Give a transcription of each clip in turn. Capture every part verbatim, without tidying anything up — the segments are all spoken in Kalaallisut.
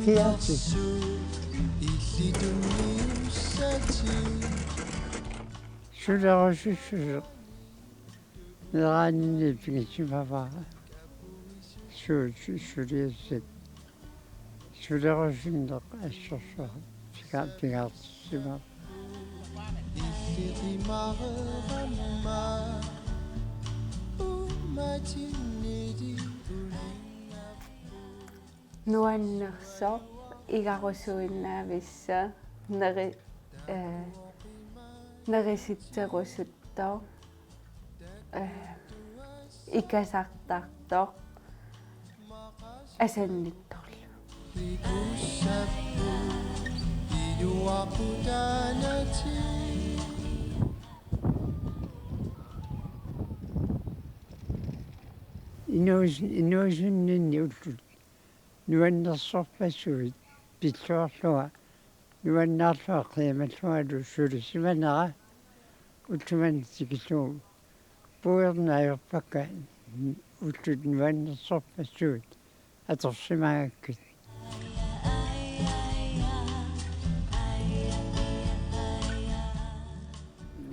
Kiartik. Sulerusussuseq meeraaninni pigisimavara. Su-, su-, suliassat. Sulerusunneq assorsuaq piga-, pigaartissimavara. Nuannersoq, igarusuinnaavissaq, neri-, eh, nerisitserusuttoq, eh, ikasartartoq, asannittorlu. Inuus-, inuusunninni ullut nuannersorpassuit pilluarlunga nuannaarlunga qiimallungalu sulisimanera ullumanna tikillugu puiorneq ajorpakka ullut nuannersorpassuit atorsimagakkit.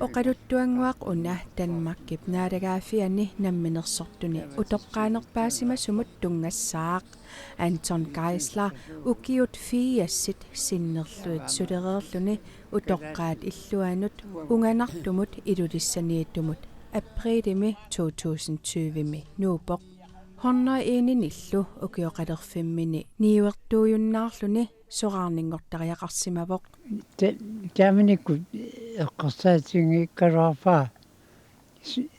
Oqaluttuannguaq una Danmarkip naalagaaffiani namminersortuni utoqqaanerpaasimasumut tunngassaaq. Anton Geisler ukiut firsit sinnerlugit sulereerluni utoqqaat illuanut unganartumut Ilulissaniittumut aprilimi to tusind tyvemi nuupoq. Hundrede enillu ukioqalerfimmini niuertuujunnaarluni soraarninngortariaqarsimavoq. Ta-, taamanikkut eqqarsaatiginngikkaluarpara s-,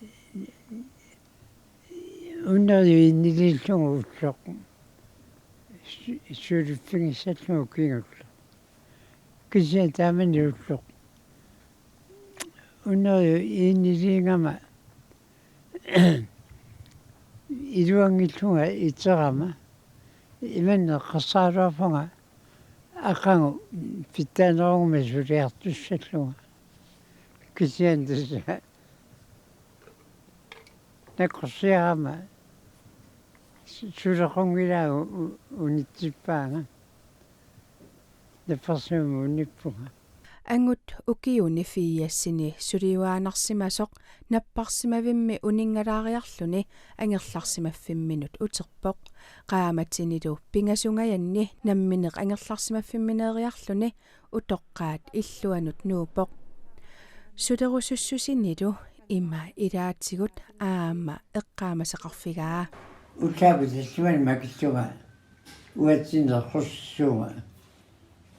unneru iniliillugu ulloq su-, suliffigissallugu kingulleq. Kisianni taamani ulloq unneru iniliigama iluanngillunga iterama imanna eqqarsaraluarpunga aqagu pitsaaneruguma suliartussallunga. Kisianni tassa nakorsiarama su-, sulequnngilanga u-, u-, unitsippaanga. Napparsimavimmi unippunga. Angut ukiuni firsini suliuaannarsimasoq napparsimavimmi uninngalaariarluni angerlarsimaffimminut uterpoq. Qaammatinilu pingasungajanni nammineq angerlarsimaffimmineeriarluni utoqqaat illuanut nuupoq. Sulerusussusinilu ima ilaatigut aamma eqqaamasaqarfigaa. Ullaakkut tallimanik makillunga uatsinneq eqqussuunga.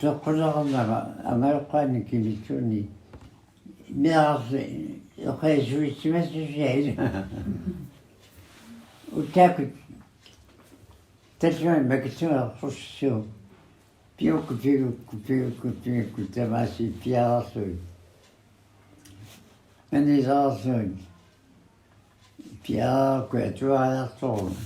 Toqqulernama angajoqqaanni kimilluunniit meerarli eqeisuitsimassusia ila. Ullaakkut tallimanik makillunga eqqussuunga. Piukku, piukku, piukku, piukku tamaasa piareerlugit. Manilereerlugit. Piareerukku atuariartoruna.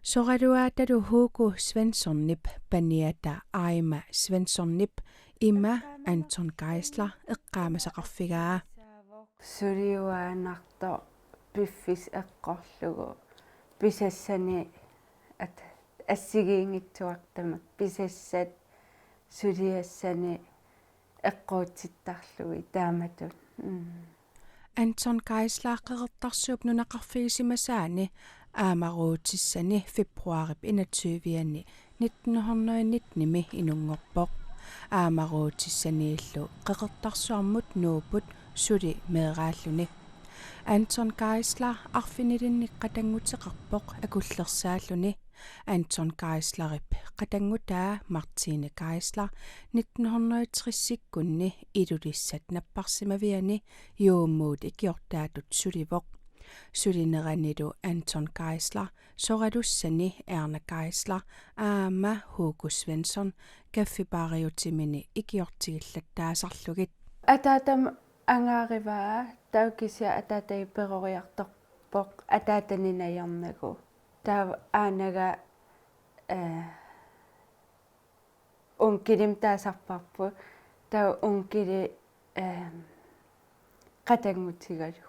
Soraluaatalu Hugo Svenssonip paniata Aima Svenssonip ima Anton Geisler eqqaamasaqarfigaa. Suliuaannartoq piffissaq eqqorlugu pisassani at-, assigiinngitsuartumik pisassat suliassani eqquutittarlugit taamatut. Mm. Anton Geisler Qeqertarsuup nunaqarfigisimasaani aamaruutissani februarip enogtyve-ani nitten hundrede nitten-imi inunngorpoq. Aamaruutissaniillu Qeqertarsuarmut nuupput suli meeraalluni. Anton Geisler arfinilinnik qatannguteqarpoq akullersaalluni. Anton Geislerip qatanngutaa Martine Geisler nitten hundrede tres-ikkunni Ilulissat napparsimaviani Juumuut ikiortaatut sulivoq. Sulineranilu Anton Geisler soralussani Erna Geisler aamma Hugo Svensson kaffebaariutimini ikiortigillattaasarlugit. Ataatama angaarivaa, taava kisianni ataataga peroriartorpoq ataatani najornagu. Taava aanaga, eh, onkelimik taasarparput. Taava onkeli, eh, qatanngutigalugu.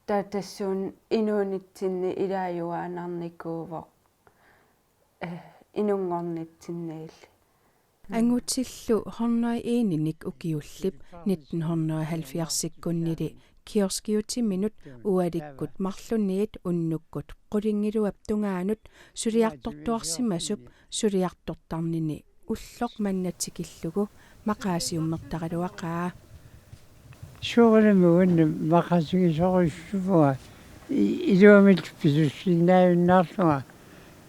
Taava tassuuna inuunitsinni ilaajuaannarnikuuvoq. eh, inunngornitsinnagilli. Angutillu hundrede og eninik ukiullip nitten hundrede og halvfjerdsikkunnili kioskiutiminut ualikkut marlunniit unnukkut qulingiluap tungaanut suliartortuarsimasup suliartortarnini ulloq manna tikillugu maqaasiummertaraluaqaa. Soorunami uannut maqaasigisorujussuuvunga i-, iluamik pisuussinnaajunnaarlunga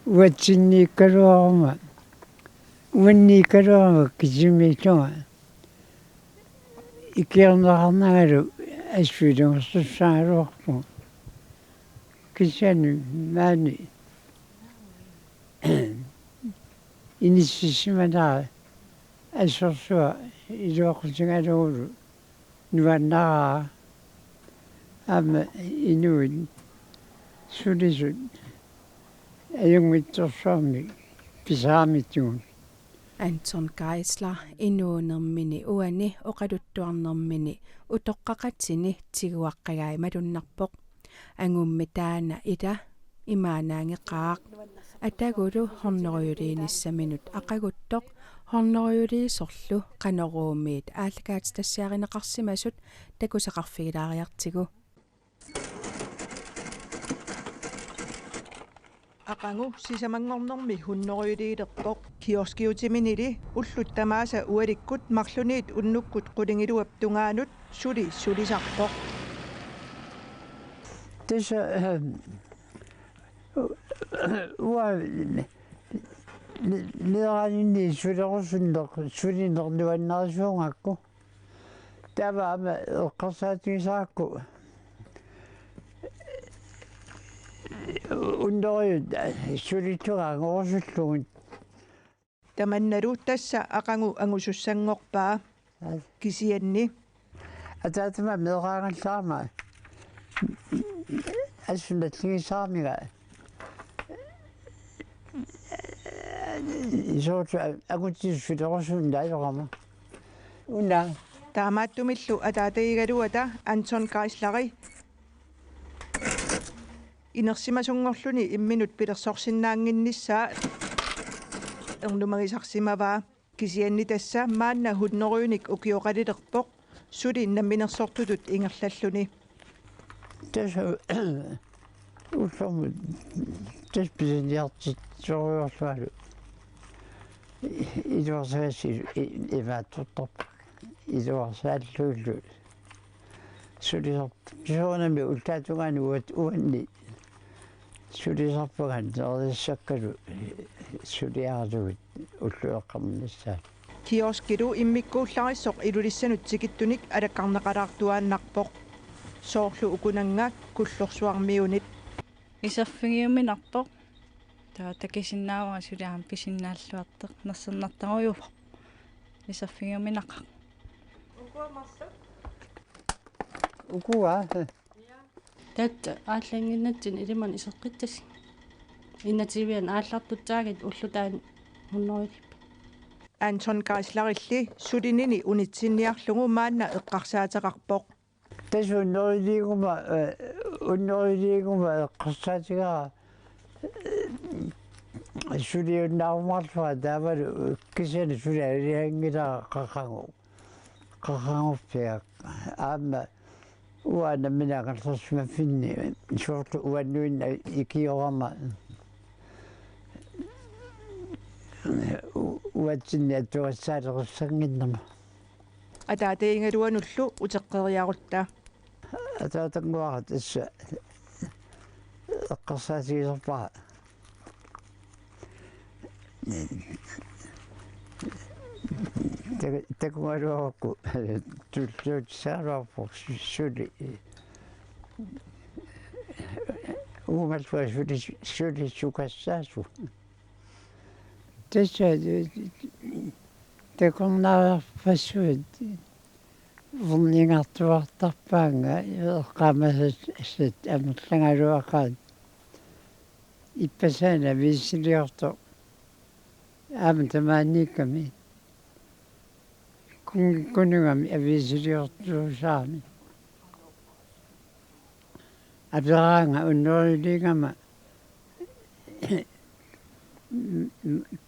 uatsinniikkaluaruma, uanniikkaluaruma kisimiillunga ikiorneqarnangalu assut ilungersussagaluarpunga. Kisianni maani inissisimanera assorsuaq iluaqutigalugulu nuannaraara aamma inuit sulisut ajunngitsorsuarmik pisaamitsugut. Anton Geisler inuunermini uani oqaluttuarnermini utoqqaqatini tiguaqqagai malunnarpoq. Angummi taanna ila imaannaangeqaaq. Atagulu hundredelissaminut aqaguttoq hundredeliisorlu Qanoruumiit aallakaatitassiarineqarsimasut takusaqarfigilaariartigu. Aqagu sisamanngornermi hundredeliilerpoq. Kioskiutiminili ullut tamaasa ualikkut marlunniit unnukkut qulingiluap tungaanut suli sulisarpoq. Tassa, eh, u-, uanga ne-, ne-, neeraaninni sulerusunneq, sulineq nuannarisuugakku. Taava aamma eqqarsaatigisakku. Hundredeliit sulillunga angorusullugit. Tamannalu tassa aqagu angusussanngorpaa. Ai. Kisianni. Ataatama meeraagallarama. Assut nalligissaarniga. Isoortu angutit sulerusunneq ajorama. Una. Taamaattumillu ataatagigaluata Anton Geisleri inersimasunngorluni imminut pilersorsinnaannginnissaa ernumagisarsimavaa. Kisianni tassa maanna hundredenik ukioqalilerpoq suli namminersortutut ingerlalluni. Tassa ullormut tassa pisiniartitsisoriarlungalu iluarsagassi i-, imaattortarput. Iluarsaallugillu sulisarput. Soorunami ullaatungaani uat-, uanni sulisarpunga nerisakkalu suliaralugit ullut eqqarnissaat. Kioskilu immikkuullarissoq Ilulissanut tikittunik alakkarneqalaartuaannarpoq. Soorlu ukunannga Kullorsuarmiunit. Iserfigiuminarpoq. Taava takusinnaavara suli aamma pisinnaalluartoq. Nersornartarujuuvoq. Iserfigiuminaqaaq. Ukua. Tassa aallannginnatsinnut ilimanni iseqqittasi. Inativian aallartutsaaginnarlugit ullutaani hundredelipput. Anton Geislerilli sulinini unitsinniarlugu maanna eqqarsaateqarpoq. Tassa hundredeliiguma, eh, hundredeliiguma eqqarsaatigaara, eh, suliunnaarumaarlunga taavalu kisianni suli aliangilara qaqagu. Qaqaguffiaq. Aamma uanga nammineq angerlarsimaffinni soorlu uannuinnaq ikiorama. U-, uatsinni attugassaaleqissannginnama. Ataatagigaluanullu uteqqeriarutta. Ataatannguara tassa eqqarsaatigisarpara. Tak-, takugaluarukku tulluutisaraluarpoq su-, suli. Uumalluarlunga suli, suli sukassaasoq. Tassa takornariarpassuit. Uernigartuartarpaannga eqqaamasassat amerlagaluaqaat. Ippassaq aviisiliortoq aamma tamaaniikkami. Kunngikkunigami aviisiliortuusaami. Aperaannga hundredeliigama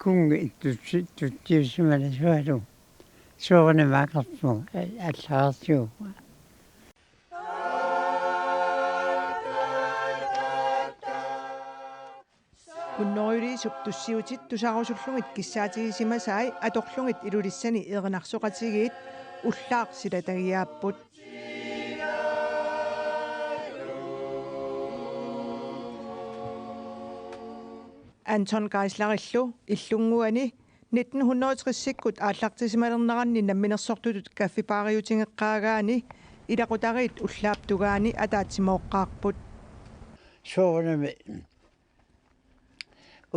Kunngi tutsi-, tutsiusimalasualu. Soorunami akerpunga, a-, allagarsiuunga. Hunnorujussuup tussiutit tusarusullugit kissaatigisimasai atorlugit Ilulissani erinarsoqatigiit ullaaq silatagiaapput. Anton Geislerillu Illunnguani nitten hundrede tresikkut aallartisimalerneranni namminersortutut kaffibaariutigeqqaagaani ilaqutariit ullaap tungaani ataatsimooqqaarput. Soorunami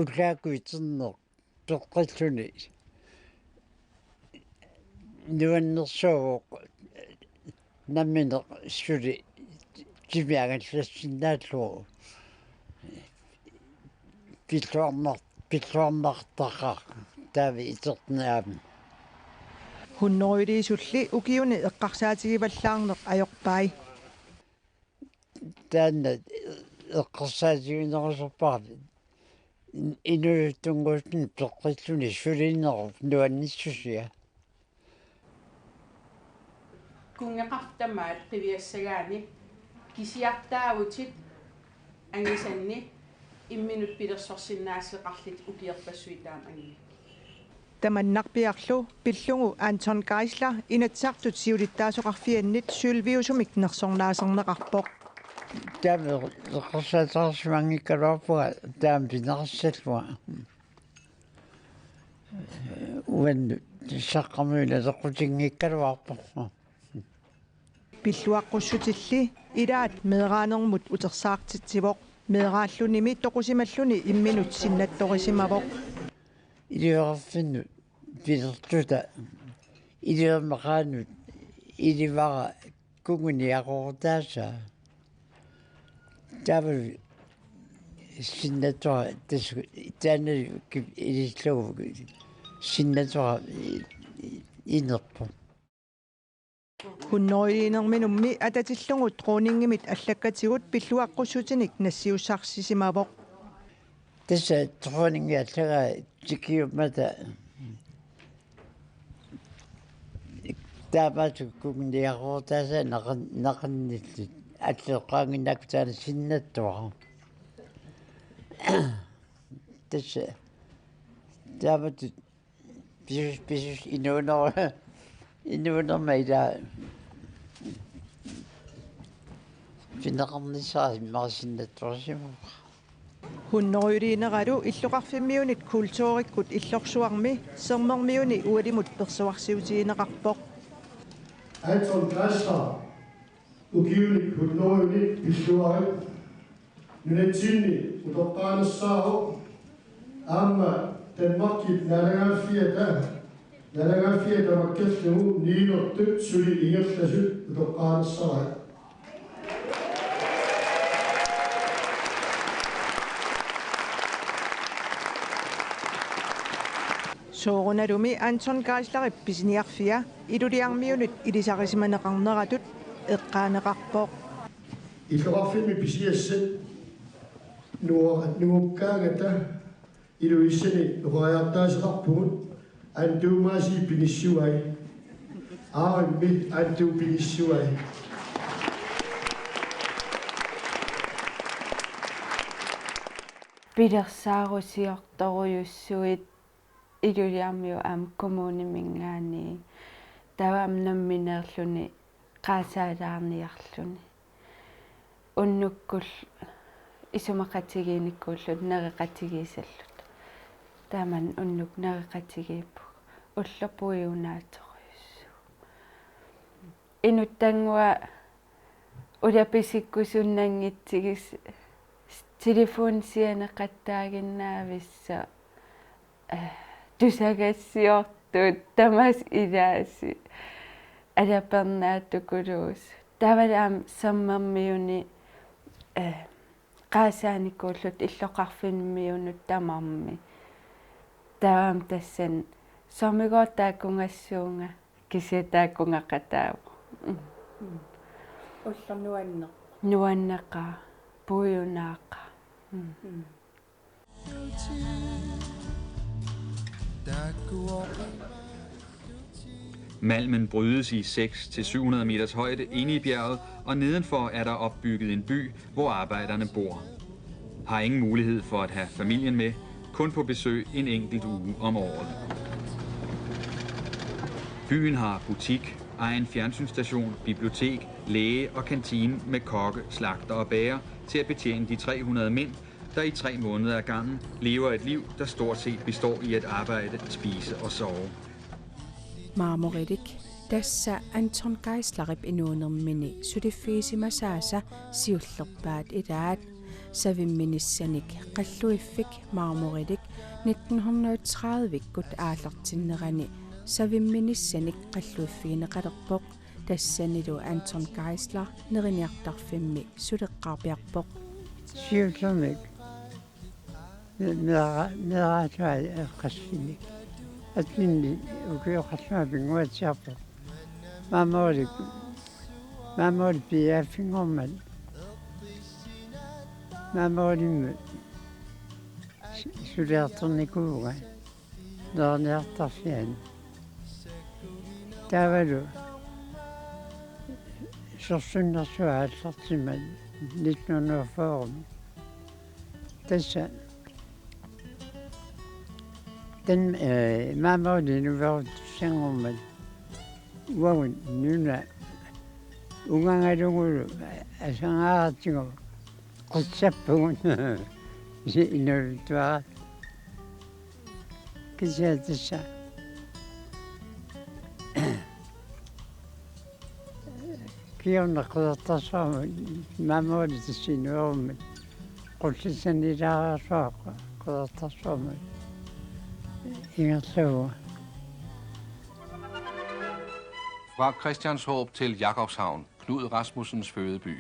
ullaakkut iterneq peqqilluni nuannersuuvoq nammineq suli timiangallassinnaalluni pilluarnar-, pilluarnartaqaaq taava iterneq aamma. Hunnorujussuulli ukiuni eqqarsaatigivallaarneq ajorpai. Taanna eqqarsaatiginerusorpara in-, inuusuttunnguusunik peqqilluni sulinerup nuannissusia. Kunngeqarfik tamaat qiviassagaanni kisiartaavutit angisanni imminut pilersorsinnaasaqarlutit ukiorpassuit taama angi. Tamannarpiarlu pillugu Anton Geisler Inatsisartut siulittaasoqarfiannit sølviusumik nersornaaserneqarpoq. Taama eqqarsaatigisimanngikkalaarpunga taama pineqassallunga. Uannut saqqarmiunut naleqqutinngikkaluarpoq. Pilluaqqussutilli ilaat meeraanermut utersaartitsivoq. Meeraallunimi toqusimalluni imminut sinnattorisimavoq. Iliorfinnut pilertuta iliormaqaanut ilivara kunguniaqortaasaa. Taava sinnattora tas-, taanna ki-, ilislugu sinnattora i-, i-, inerpoq. Hunnorujussuunerminummi atatillugu dronningimit allakkatigut pilluaqqussutinik nassiussarsisimavoq. Tassa dronningi allagaa tikiummata taamaattukkut kunguniaqortaasaa naqin-, naqinnillit alleqqaanginnaakku taanna sinnattora. Tassa taamatut pisus-, pisus-, inuuner-, inuunerma ilaa pineqarnissara immaqa sinnattorsimavoq. Hunnorujussuuliineralu illoqarfimmiunit kulturikkut illorsuarmi sermermiuni ualimut persuarsiutigineqarpoq. Anton Geisler ukiunik hunnorujuni pilluarit nunatsinni utoqqaanersaavoq aamma Danmarkip naalagaaffiata, naalagaaffiata makkerlugu niuertut suli ingerlasut utoqqaanersarai. Soorunalumi Anton Geislerip pisiniarfia Ilulissarmiunit ilisarisimaneqarneratut eqqaaneqarpoq. Illoqarfimmi pisiassat nuo-, nuukkaangata Ilulissani noqeriartaaseqarpugut, Antuumaasi pinissuvai. Aarimmi Antuu pinissuvai. Pilersaarusiortorujussuit Ilulissarmiut aamma kommuniminngaanniit taava aamma nammineerluni qaasaalaarniarluni. Unnukkut isumaqatigiinnikuulluta nereqatigiissalluta. Taamani unnuk nereqatigiippugut. Ulloq puigunaatorujussuuvoq. Inuttannguaq ulapisikkusunnanngitsigis telefoni sianeqattaaginnavissaq, eh, tusagassiortut tamaasa ilaasi alapernaattukuluusut. Taavalu aamma sermermiuni, eh, qaasaanikuulluta illoqarfimmiunut tamarmik. Taava aamma tassani soormigooq taakkugassuunga kisianni taakkugaqataavoq. Mm. Mm. Ulloq nuanneq. Nuanneqaaq, puigunaqaaq. Mm. Mm. Malmen brydes i seks til syv hundrede meters højde inde i bjerget, og nedenfor er der opbygget en by, hvor arbejderne bor. Har ingen mulighed for at have familien med, kun på besøg en enkelt uge om året. Byen har butik, egen fjernsynsstation, bibliotek, læge og kantine med kokke, slagter og bager til at betjene de tre hundrede mænd, der i tre måneder ad gangen lever et liv, der stort set består i at arbejde, spise og sove. Marmorilik, tassa Anton Geislerip inuunermini suliffigisimasaasa siullerpaat ilaat. Savimminissanik qalluiffik Marmorilik nitten hundrede tredive-kkut aallartinnerani savimminissanik qalluiffigineqalerpoq. Tassanilu Anton Geisler neriniartarfimmi suleqqaarpiarpoq. Siullermik. Meera-, meeraasua eqqassini. Atsinni ukioqarlunga pinnguatsiarpoq. Marmorilik, Marmorilik piiaaffinngormat. Marmorilimmi su-, suliartornikuuvunga neriniartarfiani. Taavalu sorsunnersuaq aallartimmat nitten hundrede og fyrre. Tassa tan-, eh, Marmorilik nuiartussanngormat uagut nuna ungangalugulu asangaaratigu qutsappugut. Inuuluttuara. Kisianni tassa kingorna Qeqertarsuarmut, Marmorilik tassa inuugummata, qullissannilaariarsuaq Qeqertarsuarmut ingerlavunga. Fra Christianshåb til Jakobshavn, Knud Rasmussens fødeby.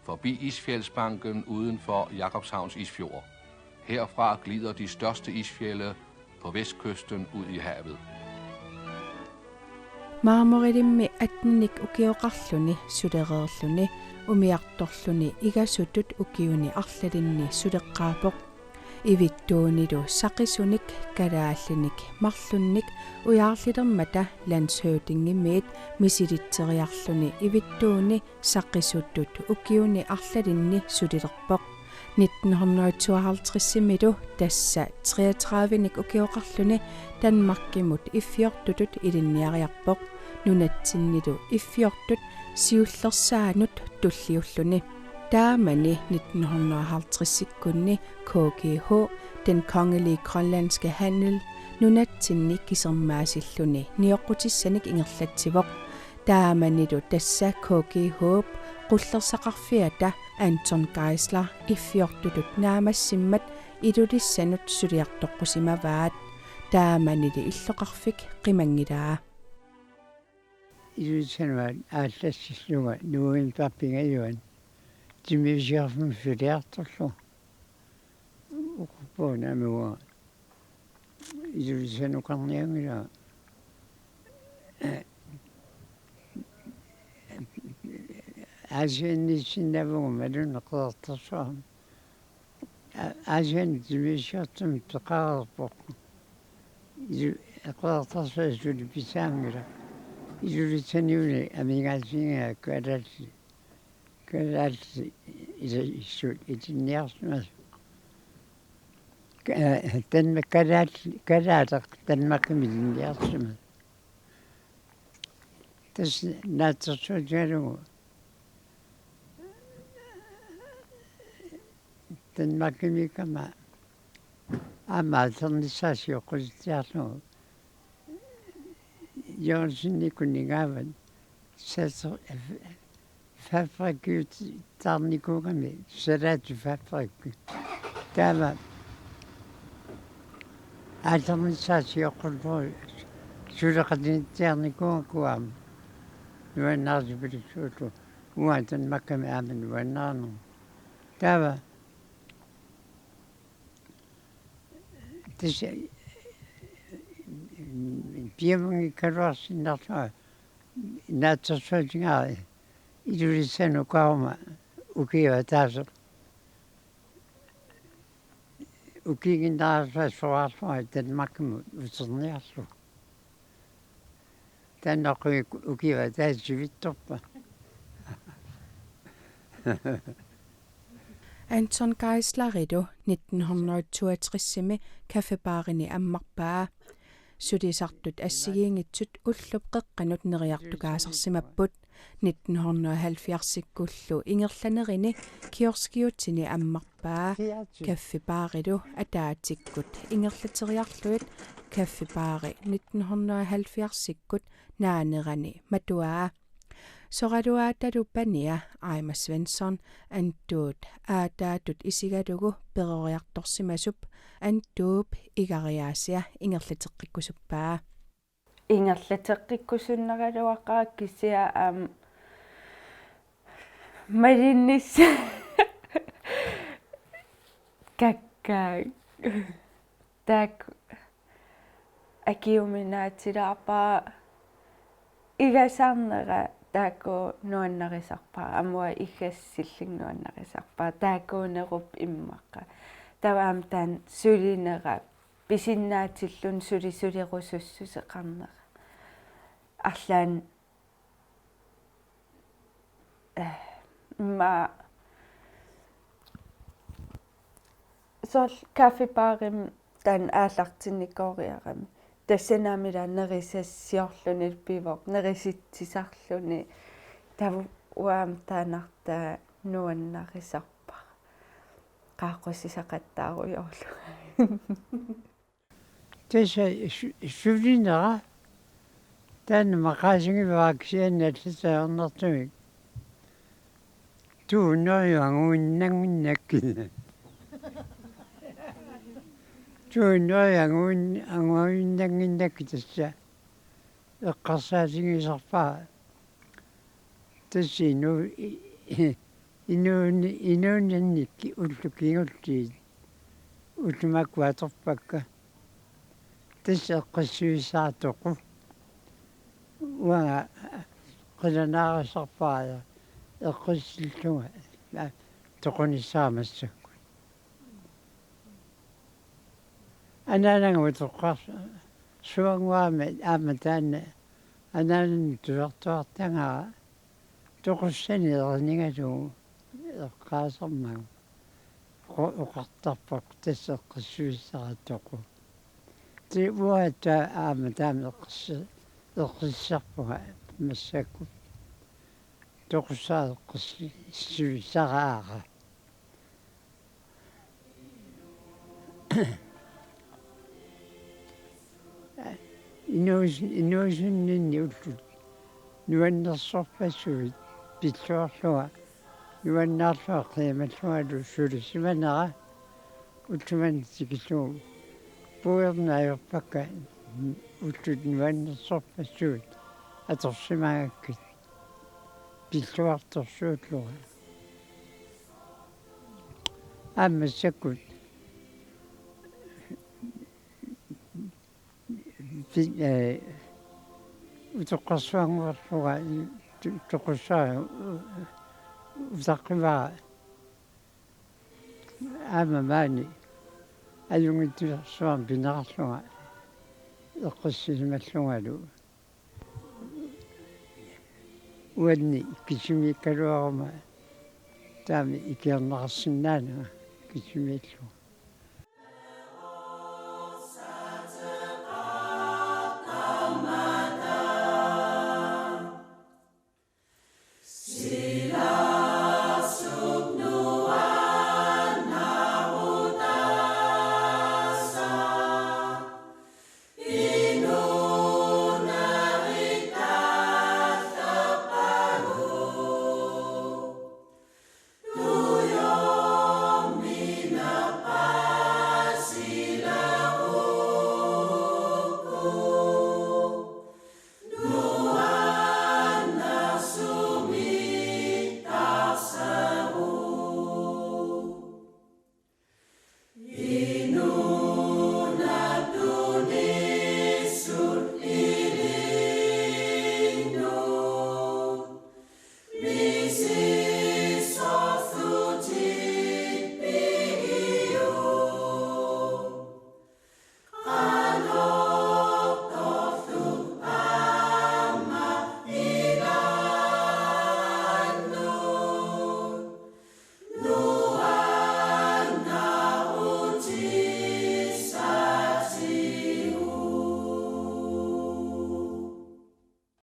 Forbi Isfjeldsbanken uden for Jakobshavns isfjord. Herfra glider de største isfjelde på vestkysten ud i havet. Marmorilimmi attenik ukioqarluni sulereerluni umiartorluni igasutut ukiuni arlalinni suleqqaarpoq. Ivittuunilu saqisunik, kalaallinik marlunnik ujaarlilermata landshøvdingimiit misilitseriarluni Ivittuuni saqisutut ukiuni arlalinni sulilerpoq. Nitten hundrede tooghalvtredsimilu, tassa treogtredivenik ukioqarluni, Danmarkimut iffiortutut ilinniariarpoq. Nunatsinnilu iffiortut siullersaanut tulliulluni. Taamani nitten hundrede og halvtredsikkunni K G H, Den Kongelige Grønlandske Handel, nunatsinni kisermaasilluni nioqqutissanik ingerlatsivoq. Taamanilu tassa K G H-p qullersaqarfiata Anton Geisler iffiortutut naammassimmat Ilulissanut suliartoqqusimavaat. Taamanili illoqarfik qimanngilaa. Ilulissanuaat aallassillunga novembarip pingajuani timmisarfimmi suliartorlunga. Uquppoq naamik uanga Ilulissanukarnianngilanga. Aasianniissinnaavugut malunnaq Qeqertarsuarmi. A-, Aasianni timmisartumik peqareerpoq. Ilu-, Qeqertarsuaq suli pisaanngilaq. Ilulissaniuni amigaasinngikkakku alalli. Kalaallit ila-, issut ilinniarsimasut. Ka-, Danmark, kalaallit, kalaallit Danmarkimi ilinniarsimasut. Tassa naatsorsuutigalugu Danmarkimiikkama aamma aallernissaa sioqqulitsiarlugu Jørgensen-ikkut ningaavat sat-, fabrikkiutaarnikuugami, salaatip fabrikki. Taava aallernissaa sioqqullugu suleqatigiitsiarnikuugakku aamma nuannaartipaluksuullugu, uanga Danmarkimi aamma nuannaarneruvoq. Taava tassa piumanngikkaluarsinnarlunga naatsorsuutigaara Ilulissanukaruma ukiup ataaseq Ukiiginnarsuaq soraarlunga Danmarkimut uterniarlugu. Taanna ukiup, ukiup ataatsip sivitsorpaa. Anton Geislerip nitten hundrede toogtresimi kaffebarini ammarpaa. Sulisartut assigiinngitsut ullup qeqqanut neriartukaasarsimapput. Nitten hundrede halvfjerdsikkullu ingerlanerini kioskiutini ammarpaa. Kaffebaarilu ataatsikkut ingerlateriarlugit kaffebaari nitten hundrede halvfjerdsikkut naanerani matuaa. Soraluaatalu pania Aima Svensson Antuut aataatut isigalugu peroriartorsimasup Antuup igariaasia ingerlateqqikkusuppaa. Ingerlateqqikkusunnaraluaqaaq kisianni aamma malinnis kakkaak. Taakku akiuminaatilaarpara igasarnera taakku nuannarisarpara aamma igassillit nuannarisarpara taakkuunerup immaqa. Taava aamma taanna sulinera pisinnaatilluni suli sulerusussuseqarnera. Arlaanni eh, ma soorlu kaffebaarimi taanna aallartinnikooriarami. Tassani aamma ila nerisassiorluni pivoq, nerisitsisarluni. Taava uanga aamma taannartaa nuannarisarpara. Qaaqqusisaqattaarujoorlunga. Tassa su-, sulinera taanna maqaasigivara kisianni allatut ajornartumik. Tuunneriuaguinnannginnakkit. Tuunneriuaguin-, aguinnannginnakkit tassa eqqarsaatigisarpara. Tassa inu-, i-, i-, inuuni-, inuuninni ki-, ullut kingulliit ullut makku atorpakka. Tassa eqqissivissara Toqu. Uanga qilanaarisarpara eqqissillunga, aa, toqunissara massakkut. Anaanaga utoqqarsuannguarami aamma taanna anaanani tusartuartagara toqussanik erinigalugu eqqaasarmagu. Oqo-, oqartarpoq tassa eqqissivissara Toqu. Tassa uanga aamma taama eqqissi-, eqqissisarpunga massakkut. Toqussara eqqissivissaraara. Inuus-, inuusunninni ullut nuannersorpassuit pilluarlunga nuannaarlunga qiimallungalu sulisimanera ulloq manna tikillugu puiorneq ajorpakka ullut nuannersorpassuit atorsimagakkit pilluartorsuullunga. Aamma massakkut pi-, eh, utoqqarsuannguarlunga tu-, toqussara u-, utaqqivara aamma maani ajunngitsuarsuarmik pineqarlunga eqqissisimallungalu. Uanni kisimiikkaluaruma taama ikiorneqarsinnaananga kisimiillunga.